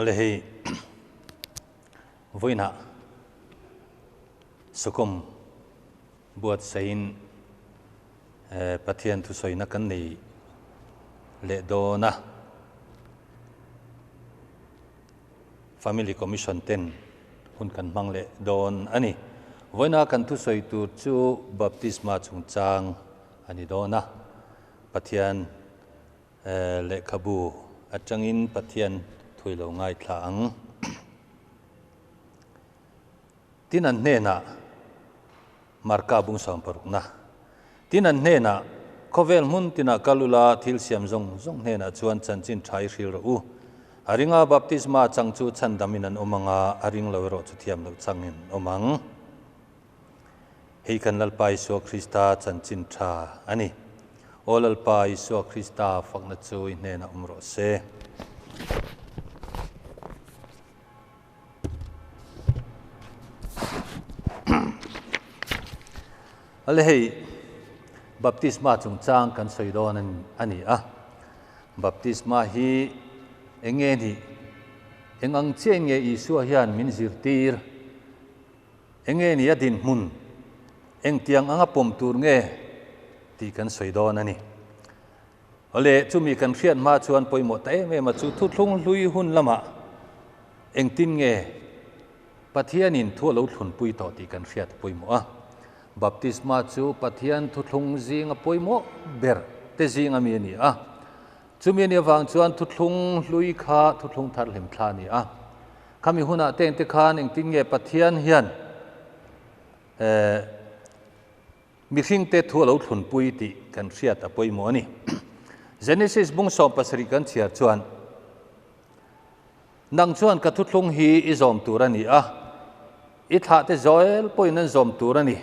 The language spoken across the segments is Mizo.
Awle hei vawiinah Sawkawm buatsaihin Pathian thusawina kan nei leh dawn a. Family Commission ten hun kan hmang leh dawn a ni. Vawiina kan thusawi tur chu Baptisma chungchang a ni dawn a. Pathian lehkhabu atangin Pathian thui lo ngaithla ang. Tin an hnenah Marka bung sawmparukna. Tin an hnenah, Khawvel hmun tinah kal ula thil siam zawng zawng hnenah chuan chanchin tha i hril rawh u. A ringa baptisma chang chu chhandamin an awm ang a, a ring lo erawh chu thiam loh changin an awm ang. Hei kan Lalpa Isua Krista chanchin tha a ni. Aw Lalpa Isua Krista, fakna chu i hnenah awm rawh se. Ale hei baptisma chungchang kan sawi dawn a ni a. Baptisma hi eng nge nih? Eng ang chiah in nge Isua hian min zirtir? Eng nge ni a dinhmun? Engtiang anga pawm tur nge tih kan sawi dawn a ni. Awle, chumi kan hriat hma chuan pawimawh ta em em a chu thuthlung hlui hun lamah engtin nge Pathianin thu a lo thlunpui tawh tih kan hriat a pawimawh a. Baptisma chu Pathian thuthlung zinga pawimawh ber te zinga mi a ni a. Chumi a nih avang chuan thuthlung hlui kha thuthlung thar hlim thla a ni a. Khami hunah te engte khan engtin nge Pathian hian mihringte thu a lo thlunpui tih kan hriat a pawimawh a ni. Genesis bung 17 kan chhiar chuan, Nang chuan ka thuthlung hi i zawm tur a ni a, i thlahte zawl pawhin an zawm tur a ni.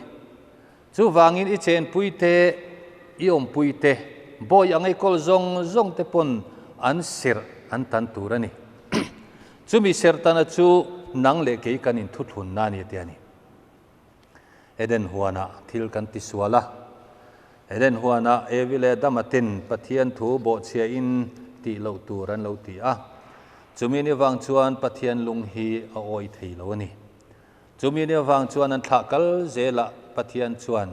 Chuvangin i chenpui te, i awmpui te, bawi ang eikawl zawng zawng te pawn an serh an tan tur a ni. Chumi serh tana chu nang leh kei kan inthuthunna a ni a ti a ni. Eden huanah thil kan ti sual a. Eden huanah Evi leh Adama ten Pathian thu bawhchhiahin tih loh tur an lo ti a. Chumi ni vang chuan Pathian lung hi a awi thei lo a ni. Chumi ni avang chuan an thlah kal zelah Pathian chuan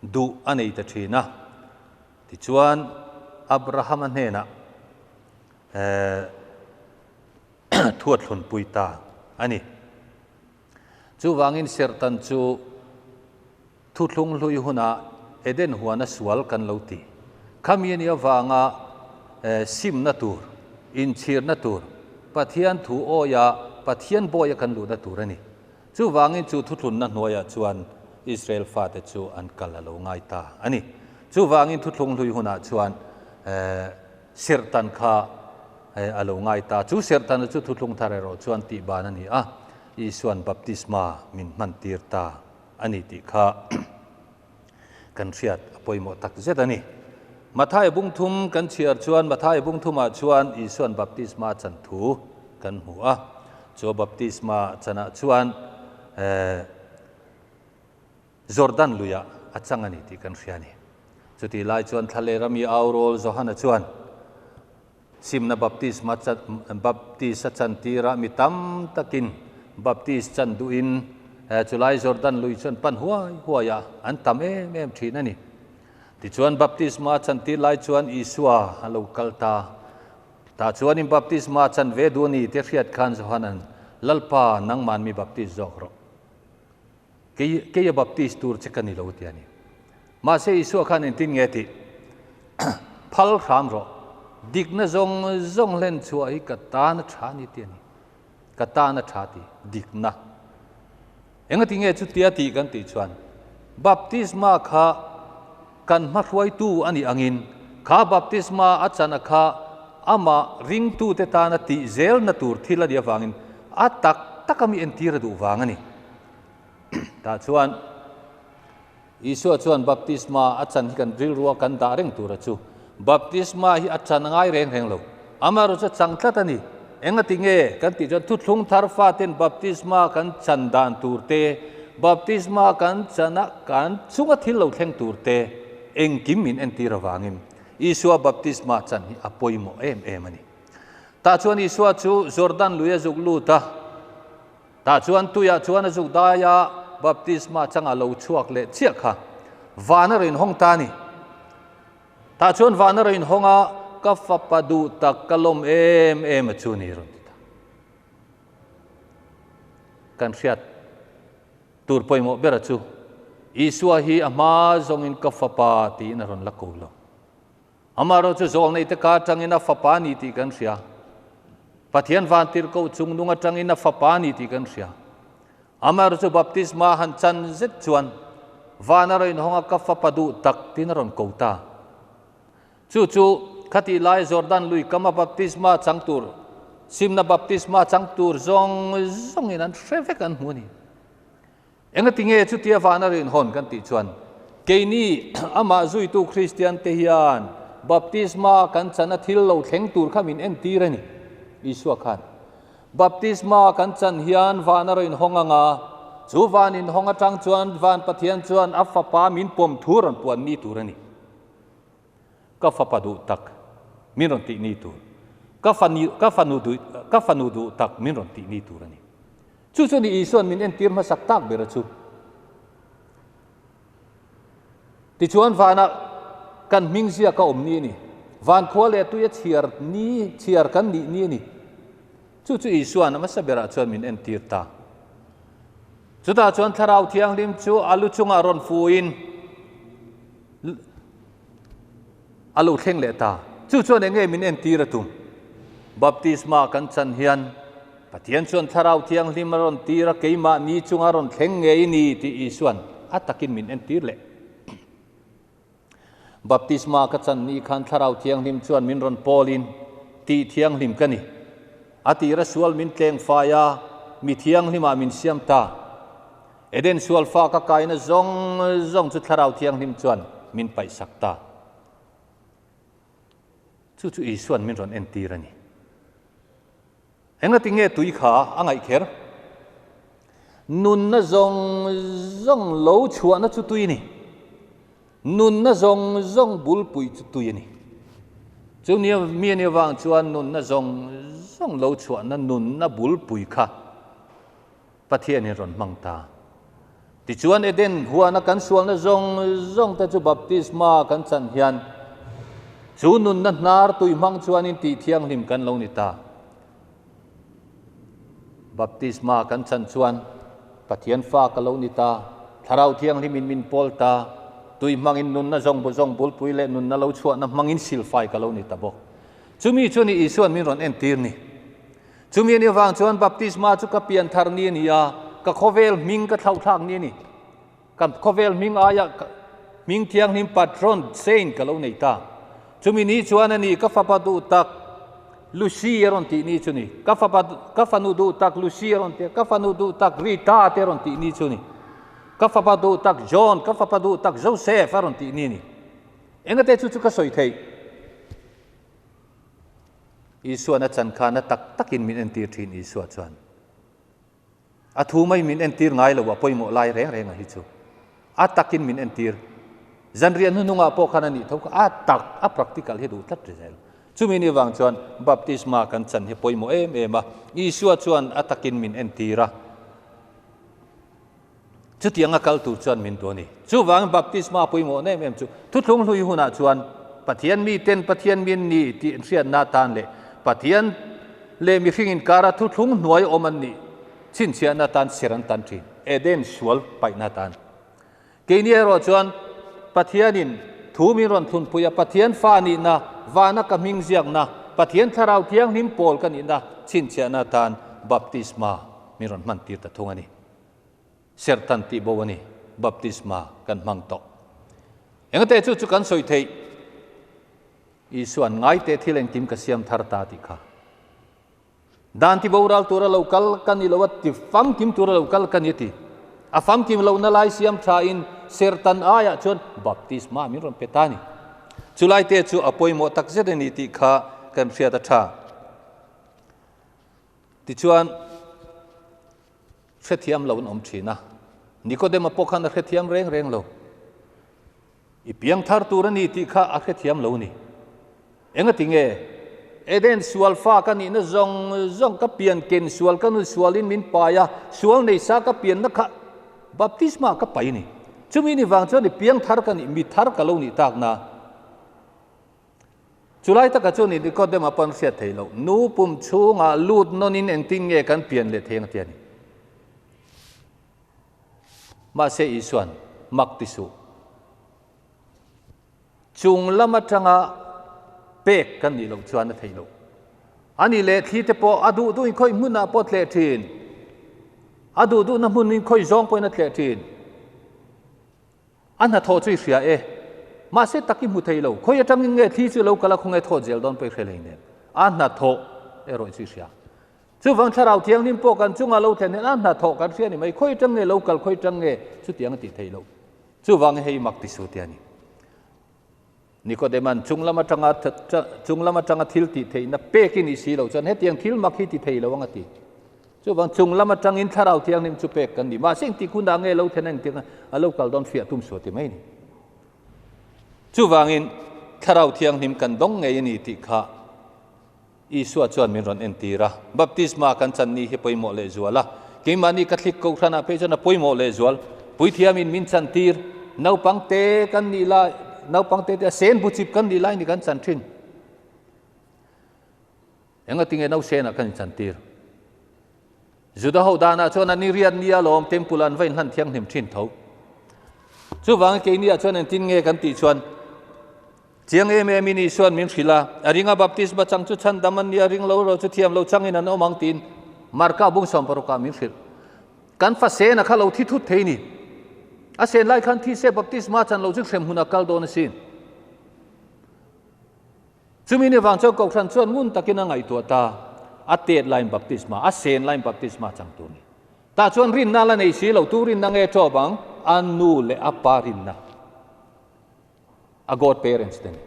duh a nei ta thin a. Tichuan Abrahama hnenah thu a thlunpui ta a ni. Chuvangin Serhtan chu thuthlung hlui hunah Eden huana sual kan lo ti. Khami a nih avanga simna tur, inchhirna tur, Pathian thu awia Pathian bawia kan luhna tur a ni. Chuvangin chu thuthlunna hnuaiah chuan Israel fate chu an kal a lo ngai ta a ni. Chuvangin thuthlung hlui hunah chuan Serhtan kha a lo ngai ta. Chu serhtana chu thuthlung thar erawh chuan tihban a ni a, Isua'n baptisma min hmantir ta a ni tih kha kan hriat a pawimawh tak zet a ni. Matthai bungthum kan chhiar chuan Matthai bungthumah chuan Isua'n baptisma chan thu kan hmu a. Chu baptisma chanah chuan Jordan luiah a chang a ni tih kan hria a ni. Chutih lai chuan Thlalera mi Aurawl Johana chuan simna baptisma baptist a chantir a, mi tam takin baptist chan duhin chulai Jordan lui chuan pan huai huai a, an tam em em thin a ni. Tichuan baptisma a chantir lai chuan Isua a lo kal ta. Tah chuanin baptisma a chan ve duh a ni tih a hriat khan Johana'n, Lalpa, nangman mi baptist zawk rawh. Kei, kei a baptist tur che ka ni lo ti a ni. Mahse Isua khan engtin nge tih? Phal hram rawh. Dikna zawng zawng hlen chhuah hi ka tan a tha ni ti a ni. Ka tan a tha ti, dikna. Engati nge chutia tih kan tih chuan, baptisma kha kan hmahruaitu a nih angin, kha baptisma a chana kha amah ringtute tana tih zelna tur thil a nih avangin a tak taka mi entir a duh vang a ni. Tah chuan Isua chuan baptisma a chan hi kan rilrua kan dah reng tura chu baptisma hi a chan a ngai reng reng lo. Amaherawh chu a chang tlat a ni. Engati nge kan tih chuan thuthlung thar faten baptisma kan chan dan tur te, baptisma kan chana kan chunga thil lo thleng tur te engkim min entir avangin Isua baptisma chan hi a pawimawh em em a ni. Tah chuan Isua chu Jordan lui a zuk lut a, tah chuan tuiah chuan a zuk dai a, baptisma changa lo chhuak leh chiah kha van a rawn hawng ta a ni. Tah chuan van a rawn hawng a, Ka fapa duh tak ka lawm em em a chu ni rawn ti ta. Kan hriat tur pawimawh ber a chu Isua hi a hma zawngin ka fapa tiin a rawn la ko lo. Amaherawhchu zawlneite ka atangin a fapa a ni tih kan hria. Pathian vantirhkoh chungnung atangin a fapa a ni tih kan hria. Amaherawhchu baptisma han chan zet chuan van a rawn inhawng a, ka fapa duh tak tiin a rawn ko ta. Chu chu khatih lai Jordan lui kama baptisma chang tur, simna baptisma chang tur zawng zawngin an hre vek an hmu a ni. Engati nge chutia vana rinhawn kan tih chuan, keini amah zuitu Kristiante hian baptisma kan chana thil lo thleng tur kha min entir a ni. Isua khan, Baptisma kan chan hian vana rinhawng anga, chu van inhawng atang chuan van Pathian chuan a Fapa min pawm thu rawn puan ni tur a ni. Ka fapa duh tak min rawn tih ni tur, ka fanu ka fanu duh ka fanu duh tak min rawn tih ni tur a ni. Chu chu ni Isua'n min entir hmasak tak ber a chu. Tichuan vanah kan hming ziak a awm ni a ni. Van khua leh tui a chhiar ni chhiar kan nih ni a ni. Chu chu Isua'n a hmasa berah chuan min entir ta. Chutah chuan Thlarau Thianghlim chu a lu chungah rawn fuin a lo thleng leh ta. Chu chuan eng nge min entir a tum? Baptisma kan chan hian Pathian chuan Thlarau Thianghlim a rawn tir a, keimahni chunga rawn thleng ngei ni tih Isua'n a takin min entir leh. Baptisma ka chan ni khan Thlarau Thianghlim chuan min rawn pawlin tih thianghlim ka ni. A tira sual min tleng fai a, mi thianghlimah min siam ta. Eden sual fa ka kaina zawng zawng chu Thlarau Thianghlim chuan min paihsak ta. Chu chu Isua'n min rawn entir a ni. Engati nge tui kha a ngaih kher? Nunna zawng zawng lo chhuahna chu tui a ni. Nunna zawng zawng bulpui chu tui a ni. Chu nia mi a nih avang chuan nunna zawng zawng lo chhuahna nunna bulpui kha Pathianin rawn hmang ta. Tichuan Eden huana kan sualna zawng zawng te chu baptisma kan chan hian chu nunna hnar tui hmang chuanin tih thianghlim kan lo ni ta. Baptisma kan chan chuan Pathian fa ka lo ni ta, Thlarau Thianghlimin min pawl ta, tui hmangin nunna zawng bu zawng bulpui leh nunna lo chhuahna hmangin silfai ka lo ni ta bawk. Chumi chu ni Isuan min rawn entir ni. Chumi ani avang chuan baptisma chu ka pian thar ni a ni a, ka khawvel hming ka thlauhthlak ni a ni. Ka khawvel hming aia hming thianghlim patron saint ka lo nei ta. Chumi ni chuan a ni ka fapa duh tak Lucy a rawn tih ni chu ni. Ka fapa ka fanu duh tak Lucy a rawn ti a, ka fanu duh tak Rita te a rawn tih ni chu ni. Ka fapa duh tak John, ka fapa duh tak Joseph a rawn tih ni a ni. Engate chu chu ka sawi theih. Isuan a chan khan a tak takin min entir thin Isua chuan a thu mai min entir ngai lo a pawimawh lai reng reng a hi chu a takin min entir zanriah hnuhnungah pawh khan a nih tho kha a tak a practical hi duh tlat ri zel chumi ni vang chuan baptisma kan chan hi pawimawh em em a Isua chuan a takin min entir a Chutianga kal tur chuan min duh a ni. Chuvangin baptisma pawimawh em em chu thuthlung hlui hunah chuan Pathian miten Pathian min ni tih an hriatna atan leh Pathian leh mihring inkara thuthlung hnuai awm an nih chhinchhiahna atan ser an tan thin, Eden sual paihna atan. Keini erawh chuan Pathianin thu min rawn thunpui a, Pathian fa nihna, vana ka hming ziakna, Pathian Thlarau Thianghlim pawl ka nihna chhinchhiahna atan baptisma min rawn hmantir ta thung a ni. Serhtan tih bo a ni, baptisma kan hmang tawh. Engate chu chu kan sawi theih? Isua'n ngaite thil engkim ka siam thar ta tih kha. Dan ti boral tura lo kal ka ni lo a, ti famkim tura lo kal ka ni a ti. A famkim lohna lai siam tha in serhtan aiah chuan baptisma min rawn pe ta a ni. Chulai te chu a pawimawh takzet a ni tih kha kan hriat a tha. Tichuan, hrethiam lo an awm thin a, Nikodema pawh khan a hrethiam reng reng lo. I piang thar tur a ni tih kha a hrethiam lo ni. Engati nge? Eden sual fa ka nihna zawng zawng ka pian ken sual ka nun sualin min pai a, sual nei sa ka pianna kha baptisma ka pai a ni. Chumi ni vang chuan i piang thar ka nih, mi thar ka lo nih takna. Chulai taka chuan Nikodema pawn hriat theih loh, nu pum chhungah lut nawnin engtin nge kan pian leh thei ang tia ni. Mahse Isuan, Mak ti suh. Chung lam atanga pek kan nih loh chuan a theih loh. A nih leh thli te pawh a duh duhin khawi hmunah pawh tleh thin. A duh duhna hmunin khawi zawng pawhin a tleh thin. A hnathawh chu i hria e. Mahse tak i hmu thei lo. Khawi atangin nge thli chu lo kal a khawnge thawt zel dawn pawh i hre hlei nen. A hnathawh erawh chu i hria. Chuvang Thlarau Thianghlim pawh kan chunga lo thlen hian a hnathawh kan hria ni mai. Khawi atang nge lo kal, khawi atang nge chutiang a tih theih loh. Chuvang hei mak ti su tia ni. Nikodeman chung lam atanga chung lam atanga thil tih theihna pek i nih si loh chuan hetiang thil mak hi ti thei lo ang a ti. Chuvang chung lam atangin Thlarau Thianghlim chu pek kan ni. Mahse engtik hunah nge lo then a engtik a lo kal dawn fiah tum suah ti mai ni. Chuvangin Thlarau Thianghlim kan dawng ngei a ni tih kha Isua chuan min rawn entir a, baptisma kan chan ni hi pawimawh lehzual a, keimahni Catholic Kohhranah phei chuan a pawimawh lehzual. Puithiamin min chantir, naupang te kan nih lai, naupang te te a sen bu chip kan nih lai ni kan chan thin. Engatinge nausenah kan inchantir? Juda ho danah chuan a ni riat nia lawm temple an va inhlan thianghlim thin tho. Chuvangin keiniah chuan engtin nge kan tih chuan Chiang em em in Isua'n min hrilh a, a ringa baptisma chang chu chhandam an nia, ring lo erawh chu thiam lo changin an awm ang tiin Marka bung sawmparukah min hrilh. Kan fa sena kha lo thi thut thei ni. A sen lai khan thi se baptisma chan lo chu hrem hun a kal dawn asin. Chumi ni vang chuan Kohhran chuan ngun takin a ngaihtuah ta, a tet laiin baptisma, a sen laiin baptisma chang tur ni. Tah chuan rinna la nei si lo, tu rinna nge tawp ang? A nu leh a pa rinna. A God parents te ni.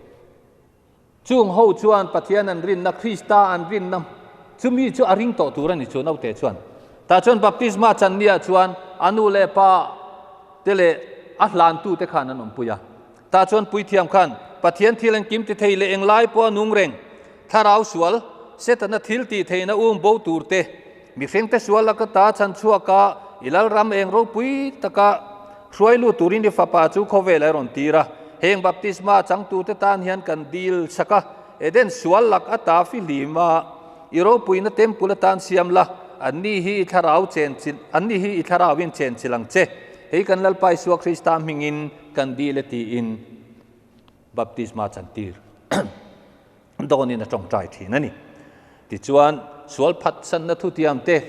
Chung ho chuan Pathian an rinna, Krista an rinna, chumi chu a ring tawh tur a ni chu naute chuan. Tah chuan baptisma chan nia chuan a nu leh pa te leh a hlantu te khan an awmpui a. Tah chuan puithiam khan Pathian thil an kim ti thei leh englai pawh a nung reng, thlarau sual, Setana thil tih theihna um bo tur te, mihringte sual laka ta chhan chhuak a, i Lalram eng ropui taka hruai lut turin i fapa chu khawvel a rawn tir a. Heng baptisma changtute tan hian kan dil chak a, Eden sual lak ata fihlim a, i ropuina temple atan siam la, anni hi i thlarau chen chilh, anni hi i thlarauin chen chilh ang che. Hei kan Lalpa Isua Krista hmingin kan dil e tiin baptisma chantir. Dawnin a tawngtai thin a ni. Tichuan, sual phatsanna thutiamte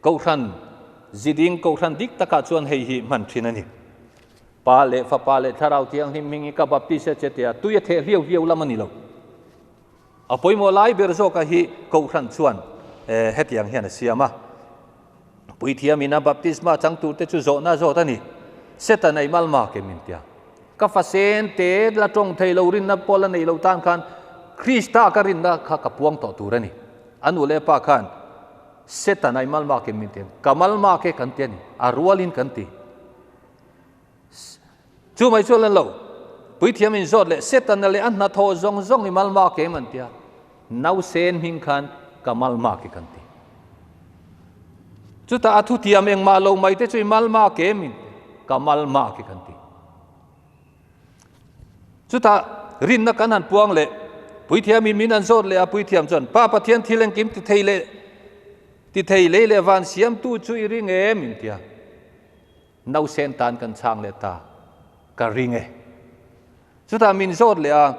Kohhran ziding Kohhran dik takah chuan hei hi hman thin a ni. Pa leh Fapa leh Thlarau Thianghlim hming hi ka baptise che tia tui a theh hliau hliau lam a ni lo. A pawimawh lai ber zawka hi Kohhran chuan hetiang hian a siam a. Puithiam ina baptisma chang turte chu zawhna zawt a ni. Satan a i malma ke min tia. Ka fa sen te la tawng thei lo rinna pawh la nei lo tan khan Krista ka rinna kha ka puang tawh tur a ni. A nu leh pa khan Satan a i malma ke min tia. Ka malma ke kan ti a ni. A rualin kan ti. Chu mai chu lan lo. Puithiam in zawt leh Setana leh a hnathawh zawng zawng i malmak em an tia. Nausen hming khan ka malmak i kan ti. Chutah a thutiam engmah lo mai te chu i malmak em in ti. Ka malmak i kan ti. Chutah rinna kan han puang leh Puithiam in min an zawt leh a Puithiam chuan Pa Pathian thil engkim ti thei leh ti thei lei leh van siamtu chu i ring em in tia. Nausen tan kan chhang leh ta, ka ring e. Chutah min zawt leh a,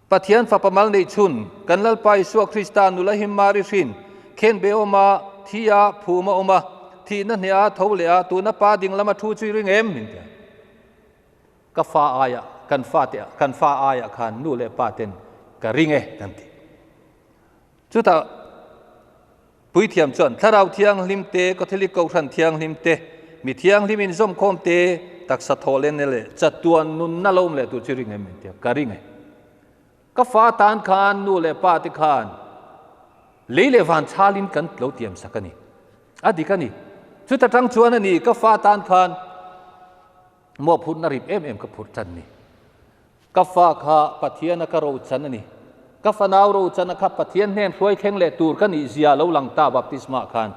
Pathian Fapa mal neih chhun, kan Lalpa Isua Krista nula him Mari hrin, khenbe awm a, thi a, phum a awm a, thihna hneh a, tho leh a, tuna Pa ding lama thu chu i ring em? Min ti a. Ka fa aiah, kan fate, kan fa aiah khan nu leh pa ten ka ring e, kan ti. Chutah Puithiam chuan Thlarau Thianghlim te, Catholic Kohhran Thianghlim te, mi thianghlim inzawmkhawm te, taksa thawhlenna leh chatuan nunna lo awm leh tur chu ring em min tia, ka ring e. Ka fa tan khan nu leh pa te khan lei leh van chhalin kan lo tiam sak a ni. A dik a ni. Chuta tang chuan a ni, ka fa tan khan mawhphurhna rip em em ka phurh tan ni. Ka fa kha Pathiana ka rochan a ni. Ka fanau Rochana kha Pathian hnen hruai thleng leh tur ka nih zia lo lang ta baptisma khan.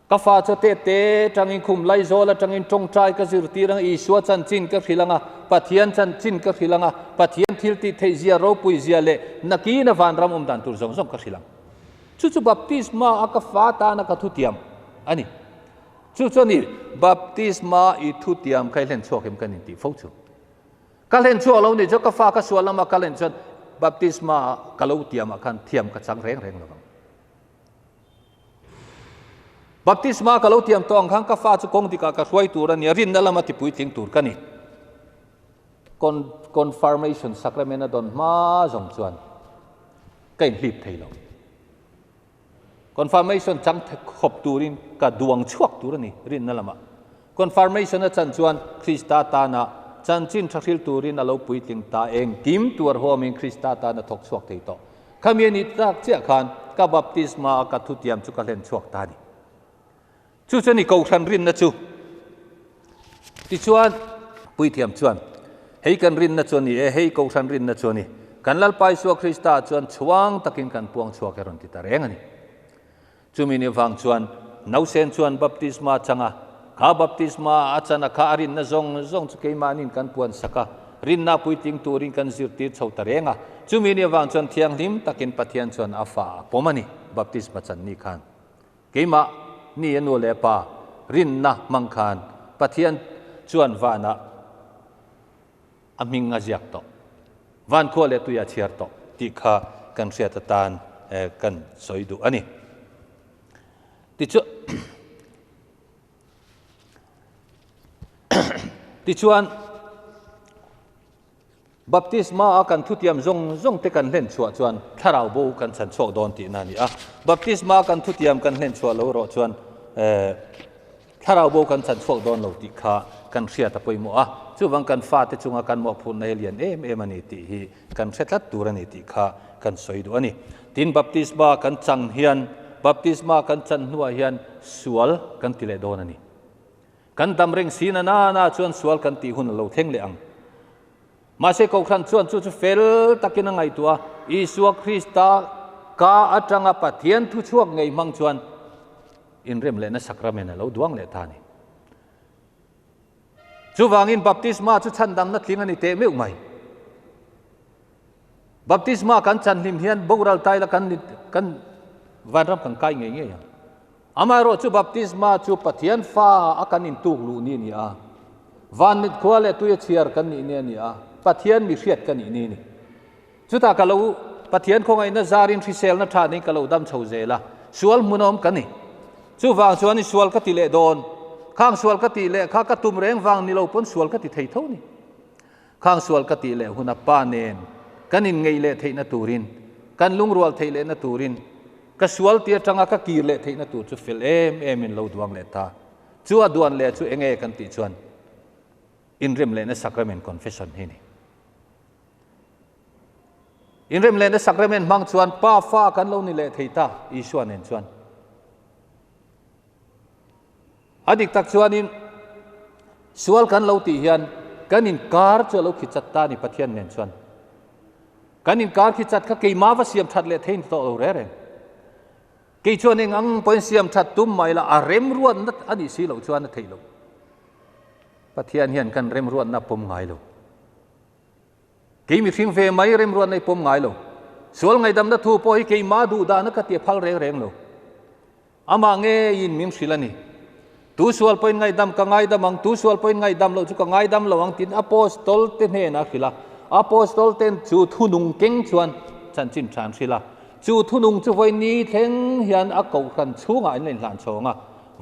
Ka fa chu te te tangin khum laizawl atangin tawngtai ka zirtir anga Isua chanchin ka hrilh anga, Pathian chanchin ka hrilh anga, Pathian thil tih theih zia ropui zia leh nakina vanram awm dan tur zawng zawng ka hrilh ang. Chu chu baptisma a ka fa tana ka thutiam a ni. Chu chu a ni, baptisma i thutiam kha i hlen chhuak em kan intih fo chu. Ka hlen chhuak lo nih chuan ka fa ka sual lama ka hlen chuan baptisma ka lo tiamah khan thiam ka chang reng reng lovang. Baptisma ka lo tiam tawh ang khan ka fa chu kawng dikah ka hruai tur a nia, rinna lama tipuitling tur ka ni. Confirmation sacrament a dawn hma zawng chuan ka inhlip thei lo. Confirmation chang khawp turin ka duang chhuak tur a ni rinna lamah. Confirmation a chan chuan Krista tana chanchin tha hril turin a lo puitling ta engkim tuar huamin Krista tana thawk chhuak thei tawh. Khami a nih tak chiah khan ka baptisma a ka thutiam chu ka hlen chhuak ta a ni. Chu chuan i kohhran rinna chu. Tichuan, puithiam chuan, Hei kan rinna chu a ni e, hei kohhran rinna chu a ni. Kan Lalpa Isua Krista chuan chhuang takin kan puang chhuak e rawn ti ta reng a ni. Chumi ni vang chuan nausen chuan baptisma a chang a, kha baptisma a chan a kha a rinna zawng zawng chu keimahniin kan puan sak a, rinna puitling turin kan zirtir chho ta reng a. Chumi ni avang chuan thianghlim takin Pathian chuan a fa a pawm a ni, baptisma chan ni khan. Keimah ni a nu leh pa rinna hmang khan Pathian chuan vanah a hming a ziak tawh, van khua leh tui a chhiar tawh tih kha kan hriat atan kan sawi duh a ni. Tichuan, Baptisma a kan thutiam zawng zawng te kan hlen chhuah chuan thlarau bo kan chhan chhuak dawn tihna a ni a. Baptisma a kan thutiam kan hlen chhuah lo erawh chuan thlarau bo kan chhan chhuak dawn lo tih kha kan hriat a pawimawh a. Chuvang kan fate chunga kan mawhphurhna hi lian em em a ni tih hi kan hre tlat tur a ni tih kha kan sawi duh a ni. Tin, baptisma kan chang hian baptisma kan chan hnuah hian sual kan ti leh dawn a ni. Kan dam reng si na na na chuan sual kan tih hun a lo thleng leh ang. Mahse Kohhran chuan chu chu fel takin a ngaihtuah a, Isua Krista ka atanga Pathian thu chhuak ngei hmang chuan inrem lehna sakramen a lo duang leh ta a ni. Chuvangin baptisma chu chhandamna tling a ni teh meuh mai. Baptisma kan chanhlim hian boral taila kan kan vanram kan kai ngei ngei ang. Amaherawh chu baptisma chu Pathian fa a kan intuk luh ni a ni a, van mit khua leh tui a chhiar kan nih ni a ni a, Pathian mi hriat ka nih ni a ni. Chutah ka lo Pathian khawngaihna zarin hriselna tha niin ka lo dam chho zel a, sual hmunawm ka ni. Chuvang chuan i sual ka ti leh dawn, khang sual ka tih leh kha ka tum reng vang ni lo pawn sual ka ti thei tho ni. Khang sual ka tih leh huna pa nen kan inngeih leh theihna turin, kan lungrual theih lehna turin, ka sual ti atanga ka kir leh theihna tur chu fel em emin lo duang leh ta. Chu a duan leh chu enge kan tih chuan inrem lehna sacrament confession hi ni. Inrem lehna sacrament hmang chuan pa fa kan lo ni leh thei ta Isua nen chuan. A dik tak chuanin sual kan lo tih hian kan inkar chu a lo khi chat ta a ni Pathian nen chuan. Kan inkar khi chat kha keimah va siam that leh thei ni tawh lo reng reng. Kei chuan eng ang pawhin siam that tum mai la a remruatna a nih si loh chuan a theih loh. Pathian hian kan remruatna a pawm ngai lo. Kei mihring ve mai remruatna i pawm ngai lo. Sual ngaihdamna thu pawh hi keimah duh dahna ka ti a phal reng reng lo. Amah ngeiin min hrilh a ni. Tu sual pawhin ngaihdam ka ngaidam ang, tu sual pawhin ngaihdam loh chu ka ngaidam lo ang tiin Apostol te hnenah a hrilh a. Apostol ten chu thunung keng chuan chanchin tha an hrilh a. Chu thunung chu vawi ni thleng hian a kohhran chhungah an la inhlan chhawng a.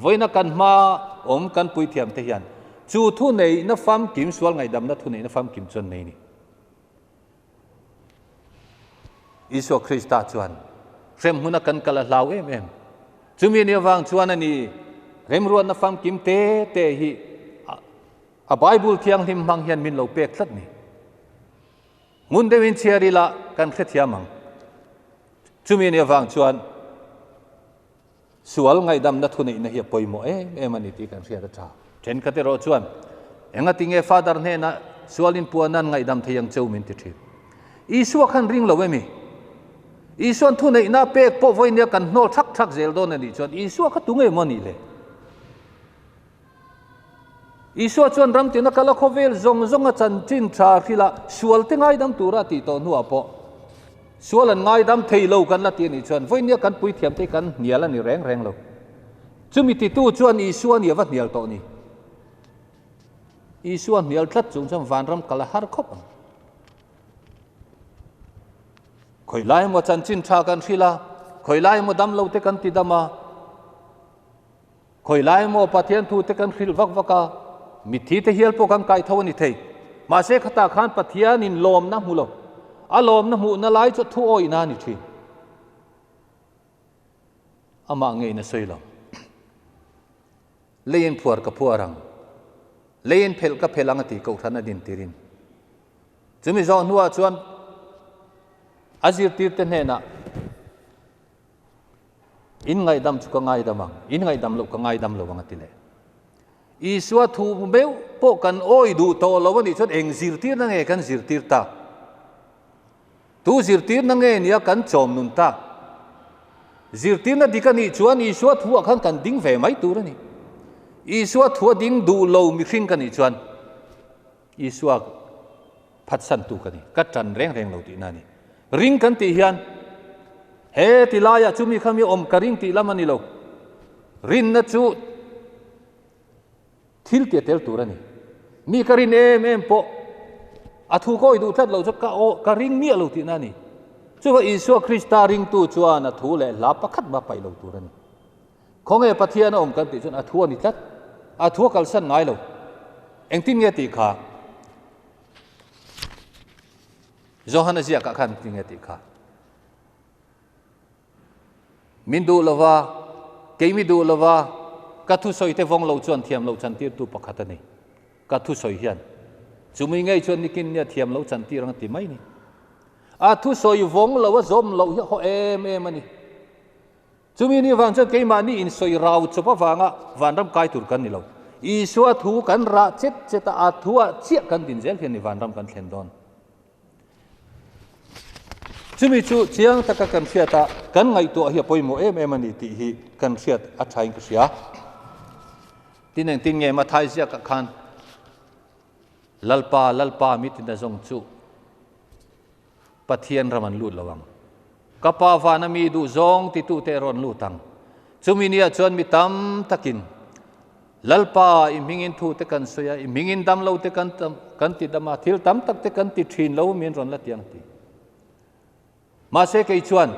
Vawiina kan hma awm kan puithiam te hian chu thuneihna famkim, sual ngaihdamna thuneihna famkim chu an nei a ni. Isua Krista chuan hremhmuna kan kal a hlau em em. Chumi ni avang chuan a ni remruatna famkim te te hi a Bible thianghlim hmang hian min lo pek tlat ni. Ngun deuhin chhiar ila kan hrethiam ang. Chumi ni avang chuan Sual ngaihdamna thuneihna hi a pawimawh em em a ni tih kan hriat a tha. Thenkhat erawh chuan, Engati nge Father hnenah sual inpuahna an ngaihdam thei ang cheu min ti thin. Isua khan ring lo emi? Isuan thuneihna pek pawh vawinia kan hnawl thak thak zel dawn a nih chuan Isua kha tu nge maw nih le? Isua chuan ram tina kal a khawvel zawng zawnga chanchin tha hrilh a, sual te ngaidam tura a tih tawh hnuah pawh sual an ngaidam thei lo kan la ti a nih chuan vawinia kan puithiam te hi kan hnial a ni reng reng lo. Chumi titu chuan Isua nia va hnial tawh ni. Isua hnial tlat chung chuan vanram kal a har khawp ang. Khawi lai emaw chanchin tha kan hrilh a, khawi lai emaw damlo te kan ti dam a, Khawi lai maw Pathian thu te kan hrilh vak vak a, mitthi te hial pawh kan kai tho a ni thei. Mahse khatah khan Pathianin lawmna hmu lo, a lawmna hmuhna lai chu thu awihna a ni thin. Amah ngeiin a sawi lo. Leiin phuar ka phuar ang, leiin phelh ka phelh ang a ti kohhran a din tirin. Chumi zawh hnuah chuan a zirtirte hnenah In ngaihdam chu ka ngaidam ang, in ngaihdam loh ka ngaidam lo ang a ti leh. Isua thu meuh pawh kan awi duh tawh lo a nih chuan eng zirtirna nge kan zirtir tak? Tu zirtirna nge nia kan chawm nun tak? Zirtirna dik a nih chuan Isua thu ah khan kan ding ve mai tur a ni. Isua thu a ding duh lo mihring ka nih chuan Isua phatsantu ka ni, ka tan reng reng lo tihna a ni. Ring kan tih hian he ti laiah chumi kha mi awm ka ring tih lam a ni lo. Rinna chu thil tia tel tur a ni. Mi ka rin em em pawh a thu kawi duh tlat lo chu ka aw ka ring miah lo tihna a ni. Chuva Isua Krista ringtu chuan a thu leh hla pakhat mah paih lo tur a ni. Khawnge Pathian a awm kan tih chuan a thu a ni tlat. A thu a kalsan ngai lo. Engtin nge tih kha? Johana ziakah khan engtin nge tih kha? Min duh lova, kei mi duh lova, ka thusawi te vawng lo chuan thiam lo chantirtu pakhat a ni. Ka thusawi hian chumi ngei chuan nikin nia thiam lo chantir ang a ti mai ni. A thusawi vawng lo a zawm loh hi a haw em em a ni. Chumi ni vang chuan keimahni insawi rau chawp avanga vanram kai tur kan ni lo. Isua thu kan rah chet chet a, a thuah chiah kan din zel hian ni vanram kan thlen dawn. Chumi chu chiang taka kan hriat a, kan ngaihtuah hi a pawimawh em em a ni tih hi kan hriat a thain ka hria. Tin engtin nge Mathai ziakah khan Lalpa, Lalpa mi tina zawng chu Pathian ram an lut lo ang. Ka Pa vana mi duh zawng titute erawh an lut ang. Chumi nia chuan mi tam takin, Lalpa, i hmingin thu te kan sawi a, i hmingin dam lo te kan kan ti dam a, thil tam tak te kan ti thin lo min rawn la ti ang ti. Mahse kei chuan,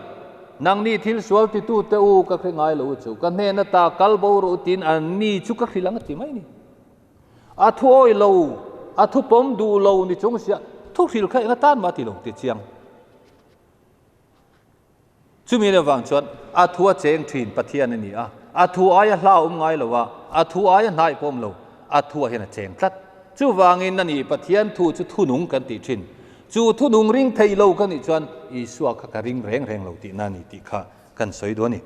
Nangni thil sual titute u ka hre ngai lo chu, ka hnen ata kal bo rawh u tiin anni chu ka hrilh ang a ti mai ni. A thu awi lo, a thu pawm duh lo ni chung sia thu hrilh kha eng atan mah ti lo ti chiang. Chumi leh vang chuan a thu a cheng thin Pathian a ni a, a thu aia hla a awm ngai lo a, a thu aia hnaih pawh awm lo, a thu ah hian a cheng tlat. Chuvangin a ni Pathian thu chu thunung kan tih thin. Chu thunung ring thei lo ka nih chuan Isua kha ka ring reng reng lo tihna a ni tih kha kan sawi duh a ni.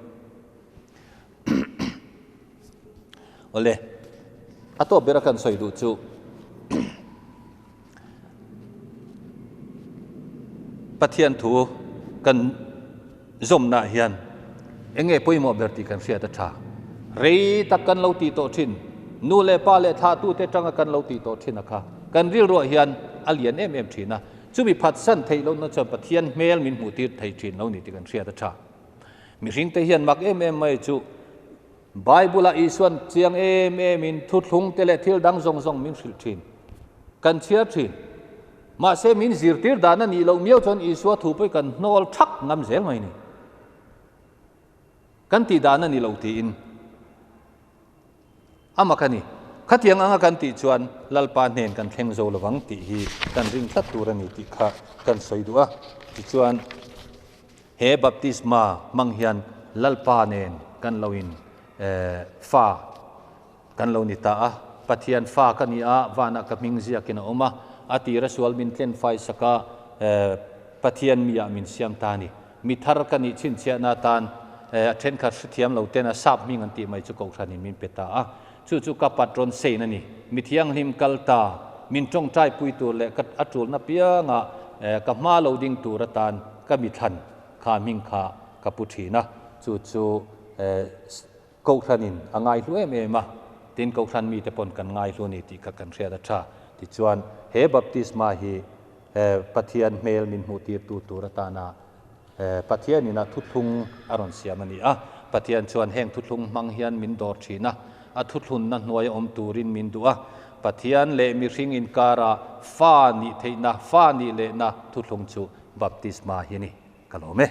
Awle, a tawp bera kan sawi duh chu Pathian thu kan zawmnaah hian eng nge pawimawh ber tih kan hriat a tha. Rei tak kan lo tih tawh thin, nu leh pa leh thlahtute atanga kan lo tih tawh thin a kha kan rilruah hian a lian em em thin a, chumi phatsan theih lohna chuan Pathian hmel min hmuhtir thei thin lo ni tih kan hriat a tha. Mihringte hian mak em em mai chu Bible-ah Isuan chiang em emin thuthlungte leh thil dang zawng zawng min hrilh thin. Kan chhiar thin. Mahse min zirtir dan a nih loh miau chuan Isua thu pawh kan hnawl thak ngam zel mai ni. Kan tih dan a ni lo tiin. A mak a ni. Khatiang anga kan tih chuan Lalpa hnen kan thleng zo lovang tih hi kan ring tlat tur a ni tih kha kan sawi duh a. Tichuan he baptisma hmang hian Lalpa nen kan lo in fa kan lo ni ta a. Pathian fa ka ni a, vanah ka hming ziakin a awm a. A tira sual min tlen fai sak a, Pathian mi ah min siam ta a ni. Mi thar ka nih chhinchhiahna atan a thenkhat hrethiam lo ten a sap hming an tih mai chu Kohhranin min pe ta a. Chu chu ka patron saint a ni. Mi thianghlim kal ta, min tawngtai pui tur leh ka a tulna pianga ka hma lo ding tur atan ka mi thlan. Kha hming kha ka pu thin a, chu chu Kohhranin a ngaihlu em em a, tin Kohhran mite pawn kan ngaihlu a ni tih kha kan hriat a tha. Tichuan, he baptisma hi Pathian hmel min hmuhtirtu tur atana Pathianin a thuthlung a rawn siam a ni a. Pathian chuan heng thuthlung hmang hian min dawr thin a, a thuthlunna hnuaia awm turin min duh a. Pathian leh mihring inkara fa nih theihna, fa nih lehna thuthlung chu baptisma hi a ni. Ka lawm e.